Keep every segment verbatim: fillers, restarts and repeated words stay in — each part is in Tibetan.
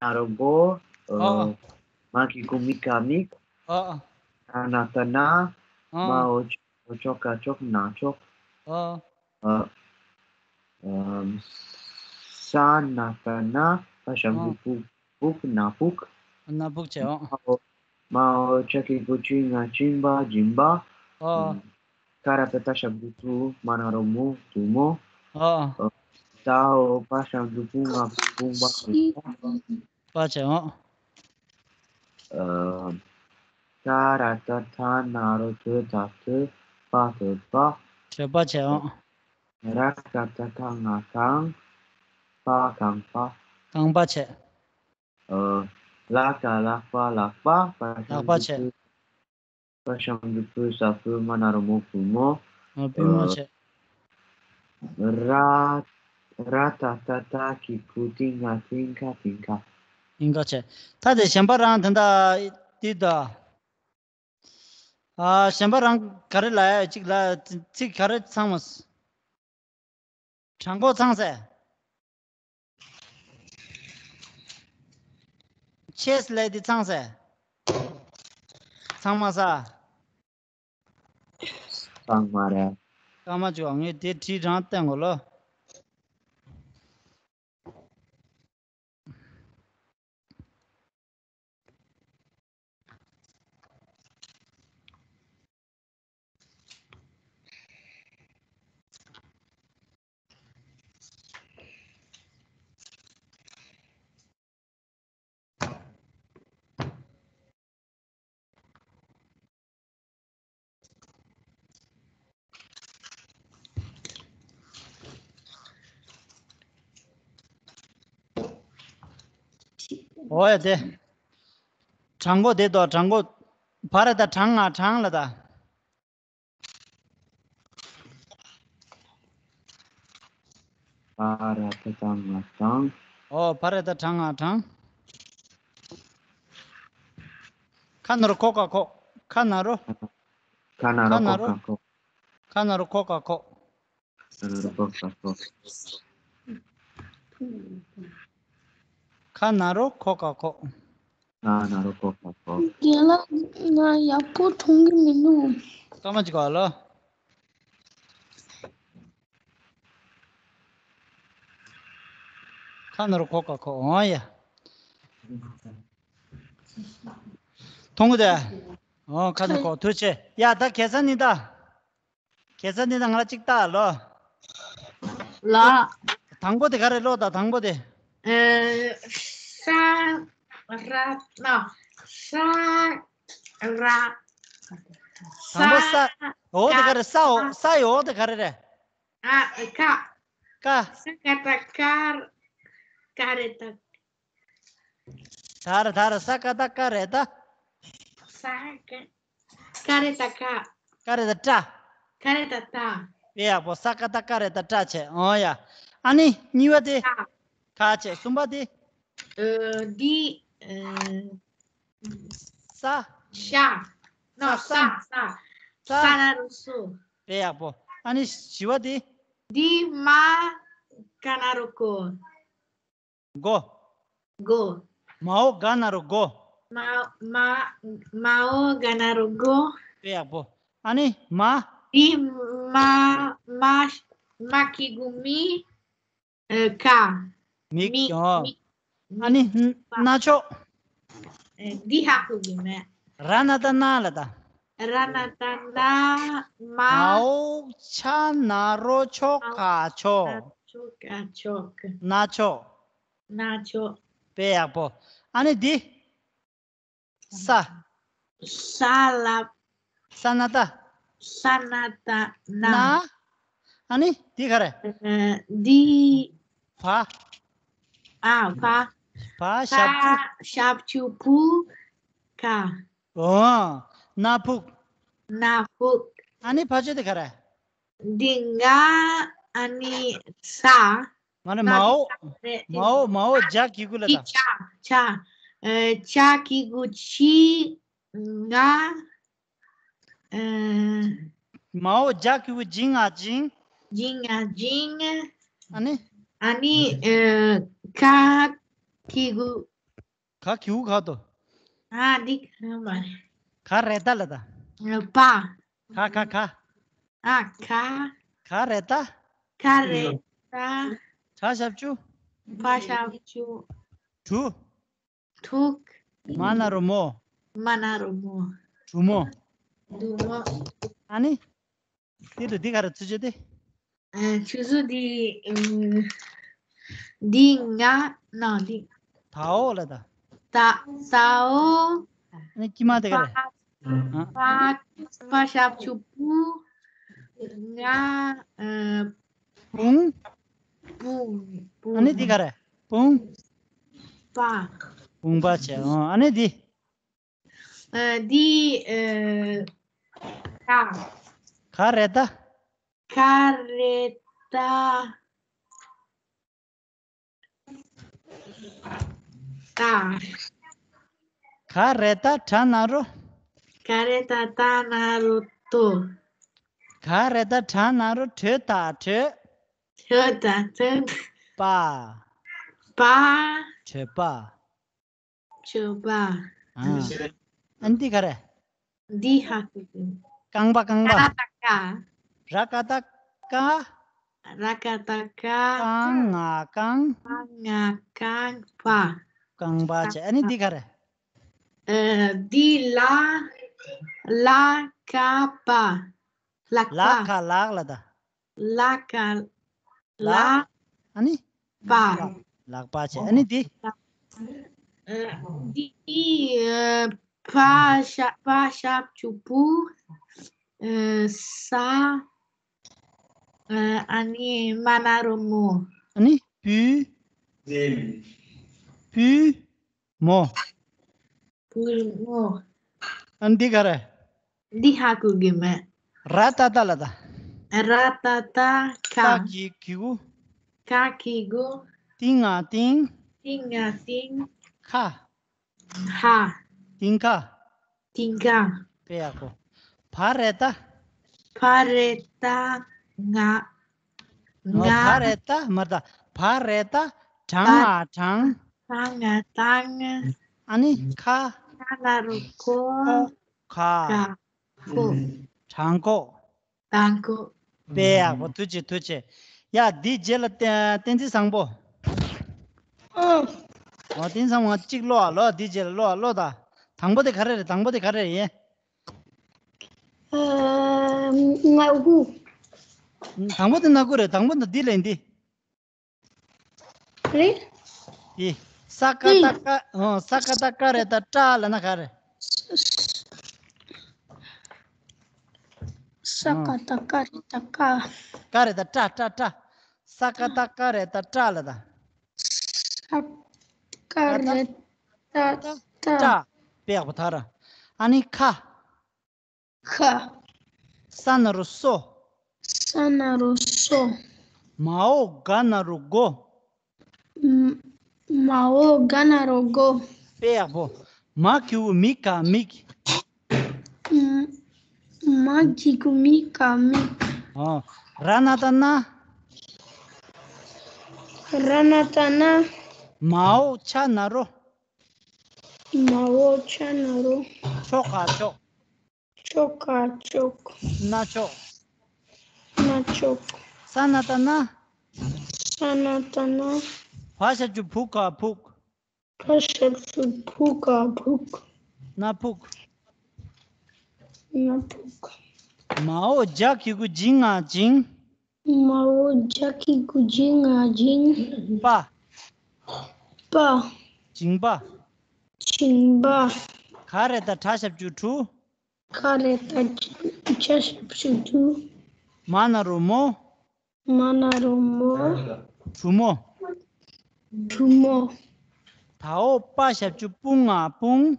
ན་རོ་མགོ། ཨ། མ་གི་གུ་མི་ག་མིག་ཨ། ཨ། ན་ན་ད་ན། ཨ། མ་འོ་ཅོ་ཅོ་ག་ཅོག་ན་ཅོག་ཨ། ཨ། ཨམ། ས་ན་ད་ན། བ་ཞབས་ཀྱུ་བུ། བུག་ན་བུག་ན་བུག་བྱས། ཨོ། མ་འོ་ཅ་གི་གུ་ཅི་ང་སྦྱིན་པ་སྦྱིན་པ། ཨོ། ཀ་ར་པ་ཏ་ཞབས་ཀྱུ་ཀུ་མ་ན་རོ་མོ་ཀུ་མོ། ཨོ། ད་འོ་པ་ཞབས་ཀྱུ་པུ་ང་པུང་པ་པུང་པ། པ་བྱས། ཨོ། ཨ། ཏ་ར་ཏ་ཐ་ན་རོ་ཏོ་ད་ཏོ་པ་ཏོ་པ། ཐོད་པ་བྱས། ཨོ། ར་ཀ་ཏ་ཀ་ང་ཀང་། པ་ཀང་པ། རྐང་པ་བྱས། ཨ། ལ་ཀ་ལག་པ་ལག་པ། པ་ལག་པ་བྱས། པ་ཞབས་ཀྱུ་པུ་ས་པུ་མ་ན་རོ་མོ་པུ་མོ། ཨ། པུས་མོ་བྱས། ར། ར་ཏ་ཏ་ཏ་གི་གུ་ཏི་ང་ཏི་ང་ཏི་ང་། ཏི་ང་བྱས། ད་དེ་གཞན་པ་རང་དེ་འདྲ་ཏི་ད། ཨ། གཞན་པ་རང་ག་རེ་ལབ་ཡ་གཅིག་ལ་ཚིག་ག་རེ་ཚང་མ། གྲངས་འགོ་ཚང་ཟེར། ཆེས་ལས་དེ་ཚང་ཟེར། ཚང་མ་ས། ཚང་མ་རེད། སྐར་མ་བཅུ་ངས་དེ་བྲིས་རང་བསྟན་དགོས་ལོ། འོ་ཡ་དེ། གྲངས་འགོ་དེ་དོ་གྲངས་འགོ། བ་ར་ད་གྲངས་ང་གྲངས་ལ་ད། བ་ར་ད་གྲངས་ང་གྲངས། ཨོ་བ་ར་ད་གྲངས་ང་གྲངས། ཁ་ན་རོ་ཁོ་ག་ཁོག་ཁ་ན་རོ། ཁ་ན་རོ་ཁ་ན་ཁོ་རོ། ག་ཁོག་ཁ་ན་རོ་ཁོ་ག་ཁོག་ཁ་ན་རོ་ཁོ་ག་ཁོག་ཁ་ན་རོ་ཁོ་ག་ཁོག་ཁ་ན་རོ་ཁོ་ག་ཁོག་རྒན་ལགས། ང་ཡག་པོ་མཐོང་གི་མི་འདུག་སྐར་མ་གཅིག་ག་ལོ། ཁ་ན་རོ་ཁོ་ག་ཁོག་འོ་ཡ། མཐོང་གི་དེ། འོ་ཁ་ན་རོ་ཁོ་ཐུགས་རྗེ་ཆེ། ཡ་ད་ཁ་སང་ནི་ད། ཁ་སང་ནི་ད་ང་ལ་གཅིག་ལྟ་ལོ། ལ། དང་པོ་དེ་ག་རེ་ལོ་ད་དང་པོ་དེ། ཨེ། ས་ར་ན་ས་ར། དང་པོ་ས། འོ་དེ་ག་རེ་ས་འོ་ས་ཡི་འོ་དེ་ག་རེ་རེད། ཨ་ཀ་ཀ་ས་ཀ་ཏ་ཀ་ཀ་རེ་ཏ། ད་ར་ད་ར་ས་ཀ་ཏ་ཀ་རེ་ཏ། ས་ཀ་ཀ་རེ་ཏ་ཀ་ཀ་རེ་ཏ་ཀྲ། ཀ་རེ་ཏ་ཏ། དཔེ་ཡག་པོ། ས་ཀ་ཏ་ཀ་རེ་ཏ་ཀྲ་བྱས། འོ་ཡ། ཨ་ནི་གཉིས་པ་དེ། ཀ་ཀ་བྱས། གསུམ་པ་དེ། ཨ་འདི། ཨ། ས། ཤ། ནོ་ས་ས་ས་ས་ས་ན་རོ་སུ། དཔེ་ཡག་པོ། ཨ་ནི་བཞི་པ་དེ། འདི་མ་ག་ན་རོ་གོ་མགོ། མགོ། མའོ་ག་ན་རོ་མགོ། མ་མ་མའོ་ག་ན་རོ་མགོ། དཔེ་ཡག་པོ། ཨ་ནི་མ། འདི་མ་མ་མ་གི་གུ་མི། ཨ་ཀ་མིག་མིག་ཨོ། མིག་ཨ་ནི་མིག་ན་ཆོག་ཨ་འདི་ཧ་གོ་གི་མེད། ར་ན་ད་ན་ལ་ད། ར་ན་ད་ན་མ། མའོ་ཆ་ན་རོ་ཆོ་ག་ཆོ། ཆོ་ག་ཆོ་ག་ན་ཆོག་ན་ཆོག་དཔེ་ཡག་པོ། ཨ་ནི་འདི། ས། ས་ལ། ས་ན་ད། ས་ན་ད་ན། ན། ཨ་ནི་འདི་ག་རེ། ཨ་འདི། བ། ཨ་བ། བ་ཞབས་ཀྱུ། ཞབས་ཀྱུ་བུ། ག་འོ། སྣ་ཕུག་སྣ་ཕུག་ཨ་ནི་ཕ་ཆོས་དེ་ག་རེ། འདི་ང་ཨ་ནི་ས། མ་ནི་མའོ། མའོ་མའོ་ཇ་གི་གུ་ལ་ཅི་དང་། ཅ་ཅ། ཨེ་ཅ་གི་གུ་ཅི། ང་། ཨེ། མའོ་ཇ་གི་གུ་ཇི་ང་ཇིང་། ཇི་ང་ཇིང་། ཨ་ནི། ཨ་ནི་ཨེ་ཀ་གི་གུ། ག་གི་གུ་ག་དོ། ཨ་འདི་ག་མ་རེད། ག་རེད་ད་ལ་ད། པ། ག་ག་ག་ག་ག་ག་ག་རེད་ད། ག་རེད་ད། གྲ་ཞབས་ཀྱུ། བ་ཞབས་ཀྱུ། གྲུ། ཐུག་མ་ན་རོ་མོ། མ་ན་རོ་མོ། གྲུ་མོ། གྲུ་མོ། ཨ་ནི། དེ་དུ་འདི་ག་རེ་ཚུལ་ཆོས་དེ། ཨ་ཆུ་ཚོད་འདི། ཨུམ། འདི་ང་ན་འདི། ད་འོ་ལ་ད། ད་ད་འོ། ཨ་ནི་ཀྱི་མ་དེ་ག་རེ། ཨ། པ་པ་ཞབས་ཀྱུ་པུ། ང་། ཨ། བུང་། བུང་། བུང་། ཨ་ནི་འདི་ག་རེ། བུང་། པ། བུང་པ་བྱས། ཨོ་ཨ་ནི་འདི། ཨ་འདི། ཨ་ག་ག་རེད་ད། ག་རེད་ད། ད། ག་རེད་ད་གྲ་ན་རོ། ག་རེད་ད་གྲ་ན་རོ་དོ། ག་རེད་ད་གྲ་ན་རོ་གྲོད་ད་གྲོད། གྲོད་ད་གྲོད། པ། པ། གྲོད་པ། གྲོད་པ། ཨ། ཨ་འདི་ག་རེ། འདི་ཧ་གོ་གི། རྐང་པ་རྐང་པ། ཀ་ད་ཀ་ར་ཀ་ད་ཀ་ར་ཀ་ད་ཀ་རྐང་ང་རྐང་། རྐང་ང་རྐང་པ། རྐང་པ་བྱས། ཨ་ནི་འདི་ག་རེ། ཨ་འདི་ལ། ལ་ཀ་པ། ལག་པ། ལ་ཁ་ལག་ལ་ད། ལ་ཀ་ལ། ཨ་ནི། པ། ལག་པ་བྱས། ཨ་ནི་འདི། ཨ་འདི། ཨ་པ་ཞབས་པ་ཞབས་ཀྱུ་པུ། ཨ་ས། ཨ་ཨ་ནི་མ་ན་རོ་མོ། ཨ་ནི་པུ། པུ། མོ། པུ་མོ། ཨ་འདི་ག་རེ། འདི་ཧ་གོ་གི་མེད། ར་ཏ་ཏ་ལ་ད། ར་ཏ་ཏ་ཀ་ཏ་གི་གི་གུ། ཀ་གི་གུ། ཏི་ང་ཏིང་། ཏི་ང་ཏིང་། ཁ་ཧ། ཏིང་ཁ། ཏིང་ཁ། དཔེ་ཡག་པོ། བ་རེ་ད། བ་རེ་ད་ང་། ང་། བ་རེ་ད་མ་རེད་ད། བ་རེ་ད་གྲང་ང་གྲང་། གྲང་ང་གྲང་། ཨ་ནི་ཁ། ཁ་ན་རོ་ཁོ། ཁོ། ཁ། ཁ། ཁོ། གྲང་ཁོག་གྲང་ཁོག་དཔེ་ཡག་པོ། ཐུགས་རྗེ་ཆེ། ཐུགས་རྗེ་ཆེ། ཡ། འདི་རྗེས་ལ་བསྟན་བསྟན་འཛིན་བཟང་པོ། ཨོ། ཨོ་བསྟན་འཛིན་བཟང་པོ་གཅིག་ཀློག་ཨ། ལོ་འདི་རྗེས་ལ་ཀློག་ཨ། ཀློག་ད། དང་པོ་དེ་ག་རེ་རེད། དང་པོ་དེ་ག་རེ་རེད་ཡིན། ཨ། ང་དགུ། དང་པོ་དེ་ན་དགུ་རེད། དང་པོ་འདི་ལས་འདི། རེད། ཨི། ས་ཀ་ཏ་ཀ་ཨོ། ས་ཀ་ཏ་ཀ་རེ་ད་ཀྲ་ལ་ན་ག་རེ། ས་ཀ་ཏ་ཀ་རེ་ད་ཀ་ཀ་རེ་ད་ཀྲ་ཀྲ་ཀྲ། ས་ཀ་ཏ་ཀ་རེ་ད་ཀྲ་ལ་ད། ས་ཀ་རེ་ད་ཀྲ། དཔེ་ཡག་པོ་ཐར། ཨ་ནི་ཁ། ཁ། ས་ན་རོ་སོ། ས་ན་རོ་སོ། མ་འོག་ག་ན་རོ་མགོ། མ་འོག་ག་ན་རོ་མགོ། དཔེ་ཡག་པོ། མ་གི་གུ་མི་ག་མིག་མ་གི་གུ་མི་ག་མིག་ཨོ། ར་ན་ད་ན། ར་ན་ད་ན། མ་འོག་ཆ་ན་རོ། མ་འོག་ཆ་ན་རོ། ཆོ་ག་ཆོག་ཆོ་ག་ཆོག་སྣ་ཆོག་སྣ་ཆོག་ས་ན་ད་ན། ས་ན་ད་ན། བ་ཞབས་ཀྱུ་བུ་ག་བུག་བ་ཞབས་ཀྱུ་བུ་ག་བུག་སྣ་བུག་སྣ་བུག་མ་འོག་ཇ་གི་གུ་ཇི་ང་ཇིང་། མ་འོག་ཇ་གི་གུ་ཇི་ང་ཇིང་། པ། པ། ཇིང་པ། ཇིང་པ། ག་རེ་ད་གྲ་ཞབས་ཀྱུ་གྲུ། ག་རེ་ད་གྲ་ཞབས་ཀྱུ་གྲུ། མ་ན་རོ་མོ། མ་ན་རོ་མོ། གྲུ་མོ། གྲུ་མོ། ད་འོག་པ་ཞབས་ཀྱུ་པུ་ང་པུང་།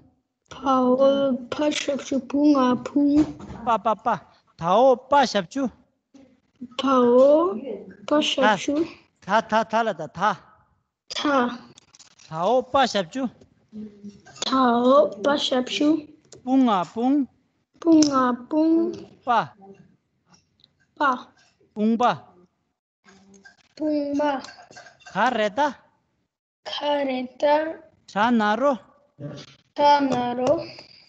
ད་འོག་པ་ཞབས་ཀྱུ་པུ་ང་པུང་། པ་པ་པ། ད་འོག་པ་ཞབས་ཀྱུ། ད་འོག་པ་ཞབས་ཀྱུ། ད་ད་ད་ལ་ད་ད། ད། ད་འོག་པ་ཞབས་ཀྱུ། ད་འོག་པ་ཞབས་ཀྱུ། པུ་ང་པུང་། པུ་ང་པུང་། པ། པ། པུང་པ། པུང་པ། ག་རེ་ད། ག་རེ་ད། གྲ་ན་རོ། ད་ན་རོ།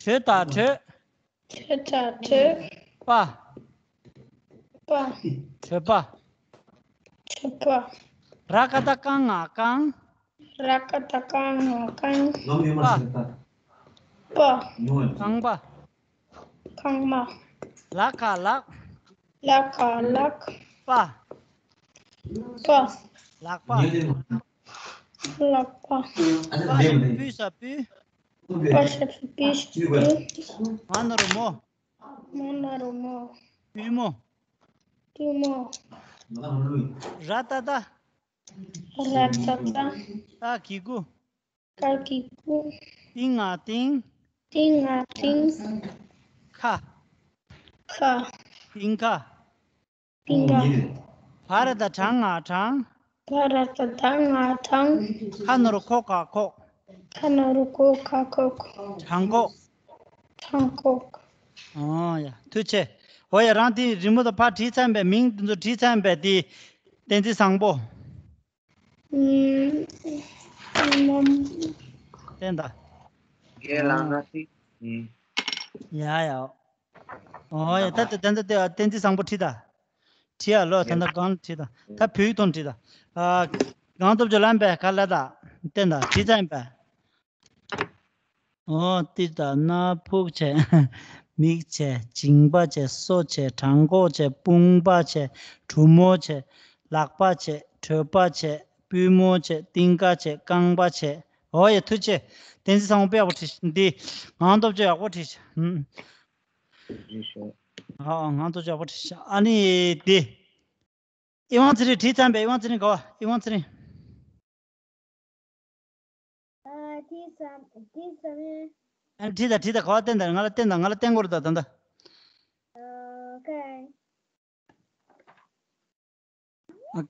དྲོད་ད་དྲོད། དྲོད་ད་དྲོད། པ། པ། དྲོད་པ། དྲོད་པ། ར་ཀ་བཏགས་རྐང་ང་རྐང་། ར་ཀ་བཏགས་རྐང་ང་རྐང་། པ། པ། རྐང་པ། རྐང་མ། ལ་ཀ་ལག་ལ་ཀ་ལག་པ། པ། ལག་པ། ལག་པ། པ་ཞབས་ཀྱུ་པུ་ས་པུས། པ་ཞབས་ཀྱུ་པུ་ས་པུས། མ་ན་རོ་མོ། མ་ན་རོ་མོ། པུས་མོ། པུས་མོ། ར་ཏ་རྟ། ར་ཏ་རྟ། ཏ་གི་གུ། ཏ་གི་གུ། ཏི་ང་ཏིང་། ཏི་ང་ཏིང་། ཁ། ཁ། ཏིང་ཁ། ཏིང་ཁ། བ་ར་བཏགས་བྲ་ང་བྲང་། བ་ར་བཏགས་བྲ་ང་བྲང་། ཁ་ན་རོ་ཁོ་ག་ཁོག་ཁ་ན་རོ་ཁོ་ག་ཁོག་བྲང་ཁོག་བྲང་ཁོག་ཨོ་ཡ། ཐུགས་རྗེ་ཆེ། ཨོ་ཡ། རང་དེ་རི་མོ་དང་ཕར་བྲིས་ཚར་བས། མིང་དེ་ཚོ་བྲིས་ཚར་བས། དེ་བསྟན་འཛིན་བཟང་པོ། ཨུམ། ཨུམ། བསྟན་ད། ཡ་ཡ། ཨོ་ཡ། ད་ད་ད་ད་བསྟན་འཛིན་བཟང་པོ་བྲིས་ད། བྲིས་ཡ་ལོ། ད་ད་གང་བྲིས་ད། ད་བོད་ཡིག་ཐོག་བྲིས་ད། ཨ། གང་སྟོབས་ཅོ་ལམ་པས་ག་ལ་ད། བསྟན་ད། བྲིས་ཚར་བས། ཨོ། ཏི་ད་ན་ཕུག་བྱས། མིག་བྱས། མཇིང་པ་བྱས། སོ་བྱས། བྲང་ཁོག་བྱས། དཔུང་པ་བྱས། གྲུ་མོ་བྱས། ལག་པ་བྱས། གྲོད་པ་བྱས། པུས་མོ་བྱས། ཏིང་ཀ་བྱས། རྐང་པ་བྱས། ཨོ་ཡ། ཐུགས་རྗེ་ཆེ། བསྟན་འཛིན་བཟང་པོ་དཔེ་ཡག་པོ་བྲིས་ཤག་འདི་ངང་སྟོབས་ཅོ་ཡག་པོ་བྲིས་ཤག་ཨུམ། ཨོ། ངང་སྟོབས་ཅོ་ཡག་པོ་བྲིས་ཤག་ཨ་ནི་འདི། ཨི་ཝང་ཚེ་རིང་བྲིས་ཚར་བས། ཨི་ཝང་ཚེ་རིང་ག་བ། ཨི་ཝང་ཚེ་རིང་། ཨ། བྲིས་ཚར། བྲིས་ཚར་མེད། ཨ། བྲིས་ད། བྲིས་ད། ག་བ། བསྟན་ད། ང་ལ་བསྟན་ད། ང་ལ་བསྟན་དགོས་རེད་ད། ད་ད། ཨོ་ཁེ། ཨ།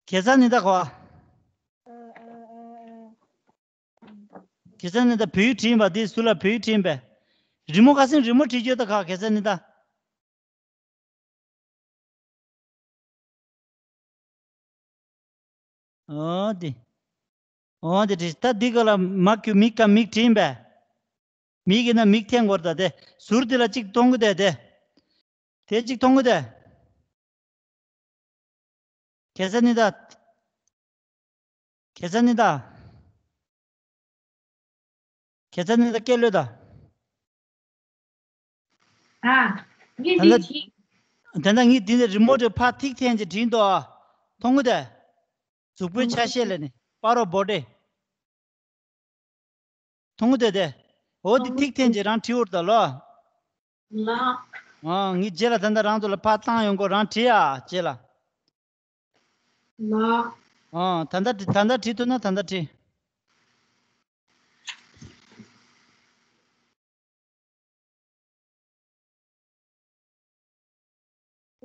གེ་སར་ནི་ད་ག་བ། ཨ། ཨ། ཨ། ཨ། གེ་སར་ནི་ད་བོད་ཡིག་བྲིས་ཡིན་པ། འདི་ཟུར་ལ་བོད་ཡིག་བྲིས་ཡིན་པས། རི་མོ་ཁ་སང་རི་མོ་བྲིས་ཡོད་ད་ག་གེ་སར་ནི་ད། ཨོ་དེ། ཨོ་དེ་དེ། ད་འདི་ག་ལ་མ་གྱུ་མིག་ག་མིག་བྲིས་པས། མིག་གི་ན་མིག་འཐེན་དགོས་ད་དེ། ཟུར་དེ་ལ་གཅིག་མཐོང་གི་དེ་དེ། དེ་གཅིག་མཐོང་གི་དེ། གེ་སར་ནི་ད། གེ་སར་ནི་ད། གེ་སར་ནི་ད་སྐད་ལོས་ད། ཨ། ངས་ད་འདི་ལྟ་བྲིས། ད་ལྟ་ངས་འདི་ནས་རི་མོ་དེ་ཕར་ཐིག་འཐེན་ཅིག་བྲིས་འདུག་ཨ། མཐོང་གི་དེ། གཟུགས་པོའི་ཆ་ཤས་ལ་ནི་པ་རོ་བོ་ཏེ། མཐོང་གི་དེ་དེ། འོ་འདི་ཐིག་འཐེན་ཅིག་རང་བྲིས་འོར་ད་ལོ། ལགས། ཨ། ངས་རྗེས་ལ་ད་ལྟ་རང་ཚོ་ལ་ཕར་བཏང་ཡོང་གོ། རང་བྲིས་ཨ། རྗེས་ལ། ལགས། ཨ། ད་ལྟ་ད་ལྟ་བྲིས་ཐུབ་ན་ད་ལྟ་བྲིས།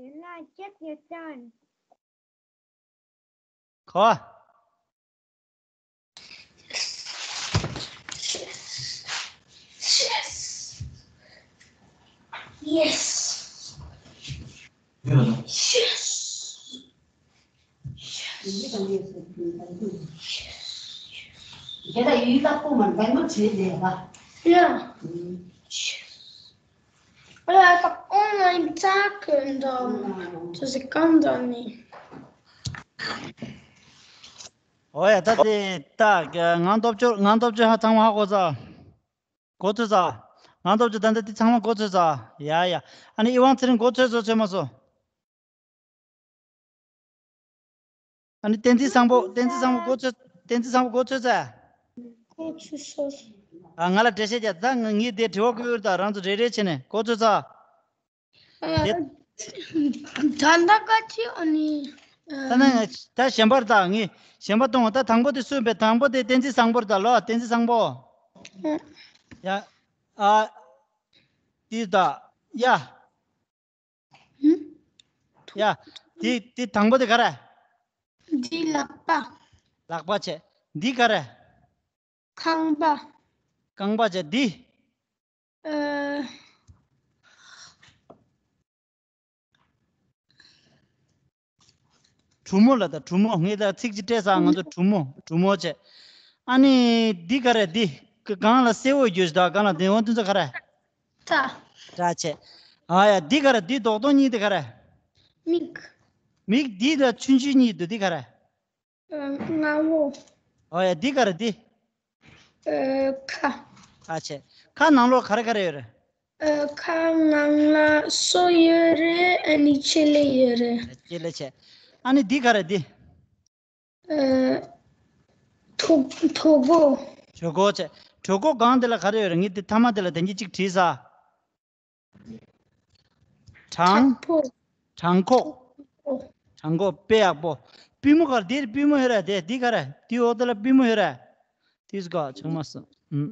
ཡིན་ན་ཅི་ཡོད་ཀྱང་། གོ། Yes. Yes. Yeah. Yes. Yes. Yes. Online talk and, um, to the company. ཨོ་ཡ། ད་དེ་ད་ངང་སྟོབས་ཅོ་ངང་སྟོབས་ཅོ་ཧ་ཚང་མ་ཧ་གོ་ཚ། གོ་ཚོད་ཚ། ངང་སྟོབས་ཅོ་ད་ལྟ་དེ་ཚང་མ་གོ་ཚོད་ཚ། ཡ་ཡ། ཨ་ནི་ཨི་ཝང་ཚེ་རིང་གོ་ཚོད་ཚོད་ཚོད་མ་སོ། ཨ་ནི་བསྟན་འཛིན་བཟང་པོ། བསྟན་འཛིན་བཟང་པོ་གོ་ཚོད། བསྟན་འཛིན་བཟང་པོ་གོ་ཚོད་ཚ། གོ་ཚོད་སོ། ཨ། ང་ལ་འགྲེལ་བཤད་རྒྱག་ད་ང་ངས་དེ་དྲི་བ་བཀོད་ཡོད་ད། རང་ཚོ་རེ་རེ་བྱས་ནས་གོ་ཚོད་ཚ། ཨ། དེ། ད་ལྟ་ག་ཅི་ཨ་ནི། ཨ། ད་ནི་ད་གཞན་པར་ད་ངས་གཞན་པ་གཏོང་བ། ད་དང་པོ་དེ་སུ་ཡིན་པས། དང་པོ་དེ་བསྟན་འཛིན་བཟང་པོར་ད་ལོ། བསྟན་འཛིན་བཟང་པོ། ཨ། ཡ། ཨ། དེ་ད། ཡ། ཧུམ། ཡ། དེ་དེ་དང་པོ་དེ་ག་རེ། འདི་ལག་པ། ལག་པ་བྱས། འདི་ག་རེ། རྐང་པ། རྐང་པ་བྱས། འདི། ཨ། གྲུ་མོ་ལ་ད། གྲུ་མོ། ངས་ད་ཚིག་ཅིག་སྤྲད་ས། ང་ཚོ་གྲུ་མོ། གྲུ་མོ་བྱས། ཨ་ནི་འདི་ག་རེ། འདི། སྒང་ལ་སེར་པོ་བརྗོད་ཤག་ད་སྒང་ལ་དེ་འོ་དེ་ཚོ་ག་རེ། སྐྲ། སྐྲ་བྱས། ཨ་ཡ་འདི་ག་རེ། འདི་རྡོག་རྡོག་གཉིས་དེ་ག་རེ། མིག་མིག་འདི་དང་ཆུང་ཆུང་གཉིས་འདུག་འདི་ག་རེ། ཨ་སྔ་བོ། ཨོ་ཡ་འདི་ག་རེ་འདི། ཨ་ཁ། ཁ་བྱས། ཁ་ནང་ལོགས་ག་རེ་ག་རེ་ཡོད་རེད། ཨ་ཁ་ནང་ལ་སོ་ཡོད་རེད། ཨ་ནི་ཆེ་ལེ་ཡོད་རེད། ཆེ་ལེ་བྱས། ཨ་ནི་འདི་ག་རེ་འདི། ཨ་ཐོ་ཐོ་གོ་གྲོད་ཁོག་བྱས། གྲོད་ཁོག་སྒང་དེ་ལ་ག་རེ་ཡོད་རེད། ངས་འདི་མཐའ་མ་དེ་ལ་དེ་གཉིས་གཅིག་བྲིས་ས། བྲང་། བྲག་ཕུག་བྲང་ཁོག་ཨོ། བྲང་ཁོག་དཔེ་ཡག་པོ། པུས་མོ་ག་རེ། འདིར་པུས་མོ་ཡོད་རེད་དེ། འདི་ག་རེ། འདི་འོག་དེ་ལ་པུས་མོ་ཡོད་རེད། དེ་ག་ཆུང་མ་སོང་། ཨུམ།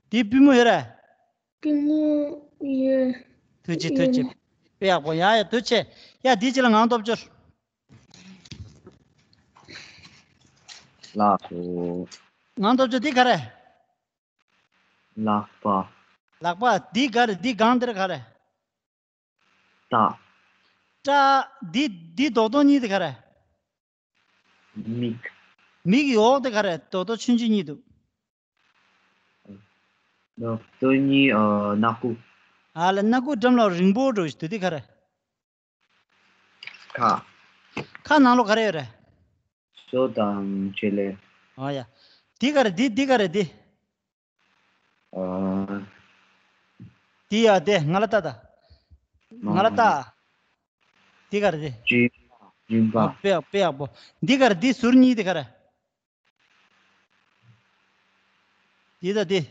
འདི་པུས་མོ་ཡོད་རེད། པུས་མོ་ཡོད། ཐུགས་རྗེ་ཐུགས་རྗེ། དཔེ་ཡག་པོ། ཡ་ཡ་ཐུགས་རྗེ་ཆེ། ཡ་འདི་ཅི་ལ་ངང་སྟོབས་འབྱོར། ལགས་སོ། ངང་སྟོབས་འབྱོར། འདི་ག་རེ། ལག་པ། ལག་པ། འདི་ག་རེ། འདི་སྒང་དེར་ག་རེ། སྐྲ། སྐྲ། འདི་འདི་རྡོག་རྡོག་གཉིས་དེ་ག་རེ། མིག་མིག་གི་འོག་དེ་ག་རེ། རྡོག་རྡོག་ཆུང་ཆུང་གཉིས་འདུག་རྡོག་རྡོག་གཉིས་ཨ་སྣ་ཁུག་ཨ་ལ་སྣ་ཁུག་འགྲམ་ལ་རིང་པོ་འགྲོ་ཞིག་འདུག་འདི་ག་རེ། ཁ། ཁ་ནང་ལོགས་ག་རེ་ཡོད་རེད། སོ་དང་ཆེ་ལེ། ཨོ་ཡ། འདི་ག་རེ། འདི་འདི་ག་རེ་འདི། ཨ། འདི་ཡ་དེ་ང་ལ་ལྟ་ད། ང་ལ་ལྟ། འདི་ག་རེ་འདི། སྦྱིན་སྦྱིན་པ། ཨ་དཔེ་ཡག་དཔེ་ཡག་པོ། འདི་ག་རེ། འདི་ཟུར་གཉིས་དེ་ག་རེ། འདི་དང་འདི།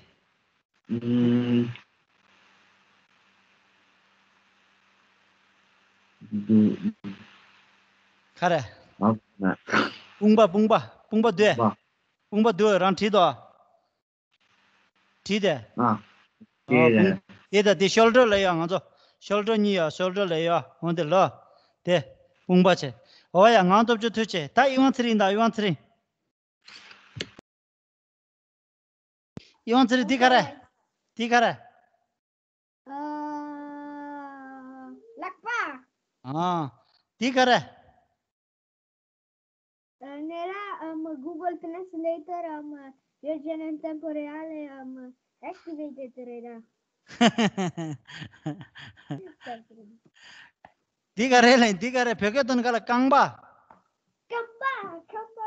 ཨུམ། འདི། ག་རེ། ཨ་ན། དཔུང་པ། དཔུང་པ། དཔུང་པ་འདུག་པ། དཔུང་པ་འདུག་རང་བྲིས་དོ། བྲིས་ཏེ། ཨ། ཨོ། དེ་དཔུང་། དེ་དང་དེ་ཤོལ་ཌར་ལབ་ཡ། ང་ཚོ་ཤོལ་ཌར་གཉིས་ཡ། ཤོལ་ཌར་ལབ་ཡ། འོ་དེ་ལ། དེ་དཔུང་པ་བྱས། ཨོ་ཡ། ངང་སྟོབས་འབྱོར་ཐུགས་རྗེ་ཆེ། ད་དབྱི་ཝང་ཚེ་རིང་དང་། དབྱི་ཝང་ཚེ་རིང་། དབྱི་ཝང་ཚེ་རིང་། འདི་ག་རེ། འདི་ག་རེ། ཨ། ལག་པ། ཨ། འདི་ག་རེ། ཨ། ང་རང་ཨམ་Google Translator ཨམ་version in tempo reale ཨམ་activated རེད་ད། འདི་ག་རེ་ལབ། འདི་ག་རེ། བོད་སྐད་དོན་ག་ལ། རྐང་པ། རྐང་པ། རྐང་པ།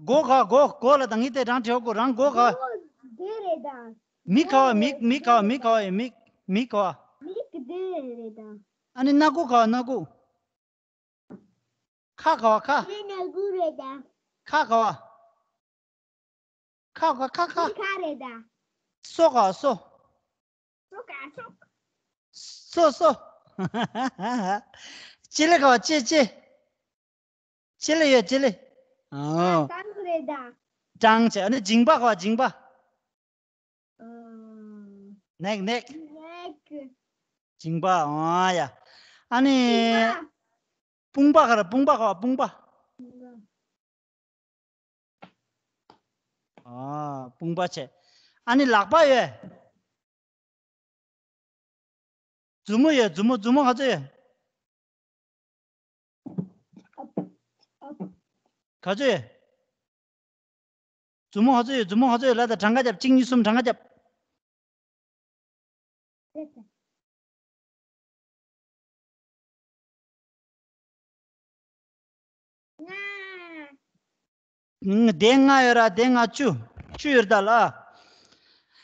མགོ་ག་བ། མགོ། མགོ་ལ་ད་ངས་དེ་རང་བྲིས་གོ། རང་མགོ་ག་བ། མགོ་འདི་རེད་ད། མིག་ག་བ། མིག་མིག་ག་བ། མིག་ག་བ། ཡ་མིག་མིག་ག་བ། མིག་འདི་རེད་ད། ཨ་ནི་སྣ་ཁུག་ག་བ། སྣ་ཁུག་ཁ་ག་བ། ཁ། འདི་སྣ་ཁུག་རེད་ད། ཁ་ག་བ། ཁ་ག་བ། ཁ་ཁ། འདི་ཁ་རེད་ད། སོ་ག་བ། སོ། སོ་ག་སོ། སོ་སོ། ལྕེ་ལེ་ག་བ། ལྕེ་ལྕེ། ལྕེ་ལེ་ཡོད། ལྕེ་ལེ། ཨོ། ཏང་རེད་ད། ཏང་བྱས། ཨ་ནི་མཇིང་པ་ག་བ། མཇིང་པ། ཨ། ནེག་ནེག་ནེག་མཇིང་པ། ཨོ་ཡ། ཨ་ནི། དཔུང་པ། དཔུང་པ་ག་རེ། དཔུང་པ་ག་བ། དཔུང་པ། ཨ། དཔུང་པ་བྱས། ཨ་ནི་ལག་པ་ཡོད། མཛུབ་མོ་ཡོད། མཛུབ་མོ། མཛུབ་མོ་ག་ཚོད་ཡོད། ག་ཚོད་ཡོད། མཛུབ་མོ་ག་ཚོད་ཡོད། མཛུབ་མོ་ག་ཚོད་ཡོད། ལབ་དང་། གྲངས་ཀ་རྒྱབ། གཅིག་གཉིས་གསུམ། གྲངས་ཀ་རྒྱབ། ལྔ། ལྔ། དེ་ལྔ་ཡོད་ར། དེ་ལྔ་བཅུ། བཅུ་ཡོད་ད་ལ།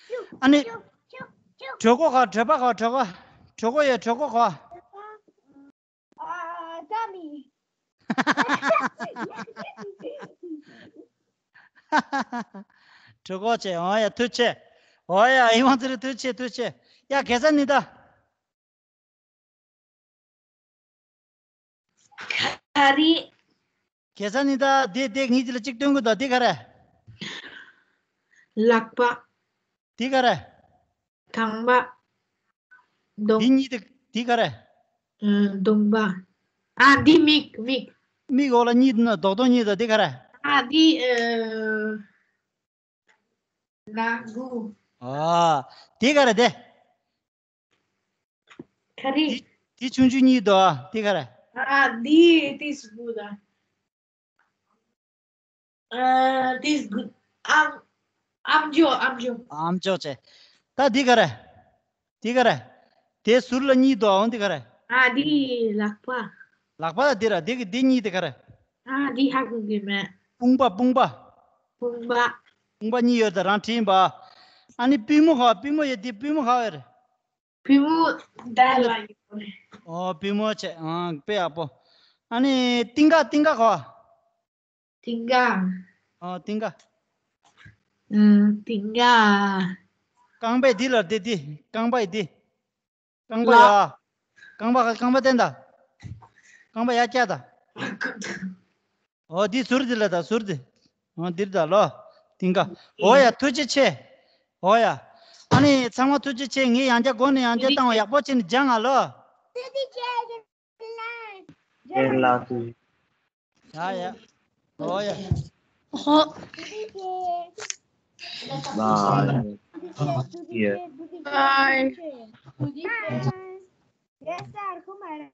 བཅུ། ཨ་ནི། བཅུ། བཅུ། བཅུ། གྲོད་ཁོག་ག་བ། གྲོད་པ་ག་བ། གྲོད་པ། གྲོད་ཁོག་ཡོད། གྲོད་ཁོག་ག་བ། ཨ། ཏ་མི། གྲོད་ཁོག་བྱས། ཨོ་ཡ་ཐུགས་རྗེ་ཆེ། ཨོ་ཡ་ཨི་ཝང་ཚེ་རིང་ཐུགས་རྗེ་ཆེ། ཐུགས་རྗེ་ཆེ། ཡ་གེ་སར་ནི་ད། ག་རེ། གེ་སར་ནི་ད། དེ་དེ་ངས་དེ་ལ་གཅིག་སྟོན་གི་འདུག་དེ་ག་རེ། ལག་པ། དེ་ག་རེ། རྐང་པ། གདོང་། འདི་གཉིས་དེ་དེ་ག་རེ། ཨ། གདོང་པ། ཨ། འདི་མིག་མིག་མིག་འོག་ལ་གཉིས་འདུག་ན། རྡོག་རྡོག་གཉིས་དང་དེ་ག་རེ། ཨ། འདི་ཨ། སྣ་ཁུག་ཨ། དེ་ག་རེ་དེ། ག་རེ། དེ་དེ་ཆུང་ཆུང་གཉིས་འདུག་ཨ། དེ་ག་རེ། ཨ། འདི་དེ་སུ་གུ་ད། ཨ། དེ་སུ་གུ། ཨམ་ཨམ་ཅོག་ཨམ་ཅོག་ཨམ་ཅོག་བྱས། ད་འདི་ག་རེ། འདི་ག་རེ། དེ་ཟུར་ལ་གཉིས་འདུག་ཨང་འདི་ག་རེ། ཨ་འདི་ལག་པ། ལག་པ་ལ་འདི་ར་འདི་གི་འདི་གཉིས་དེ་ག་རེ། ཨ་འདི་ཧ་གོ་གི་མེད། དཔུང་པ་དཔུང་པ། དཔུང་པ། དཔུང་པ་གཉིས་ཡོད་ད་རང་བྲིས་ཡིན་པ། ཨ་ནི་པུས་མོ་ག་པུས་མོ་ཡོད་འདི་པུས་མོ་ག་ཡོད་རེད། པུས་མོ་ད་ལ་ཡོད་རེད། ཨོ་པུས་མོ་བྱས་ཨང་དཔེ་ཡག་པོ། ཨ་ནི་རྟིང་ག་རྟིང་ག་ག་བ། རྟིང་ག་ཨོ་རྟིང་ག་ཨང་རྟིང་ག་རྐང་པའི་འདི་ལ་འདི་འདི་རྐང་པའི་འདི། རྐང་པ་ལ། ཡ། རྐང་པ་རྐང་པ་བསྟན་ད། རྐང་པ་ཡ་བཀྱག་ད། ཨོ་འདི་ཟུར་འདི་ལ་ད་ཟུར་འདི། ཨོ་འདིར་ད་ལོ། རྟིང་ག་ཨོ་ཡ་ཐུགས་རྗེ་ཆེ། ཨོ་ཡ། ཨ་ནི་ཚང་མ་ཐུགས་རྗེ་ཆེ། ངས་ཡང་བསྐྱར་སྒོ་ནས་ཡང་བསྐྱར་བཏང་བ་ཡག་པོ་བྱས་ནས་སྦྱང་ང་ལོ། ཨེ་ལགས་སོ། ཡ་ཡ། ཨོ་ཡ། ཧོ། Bye. Yeah. Bye. Yes, sir. Come on.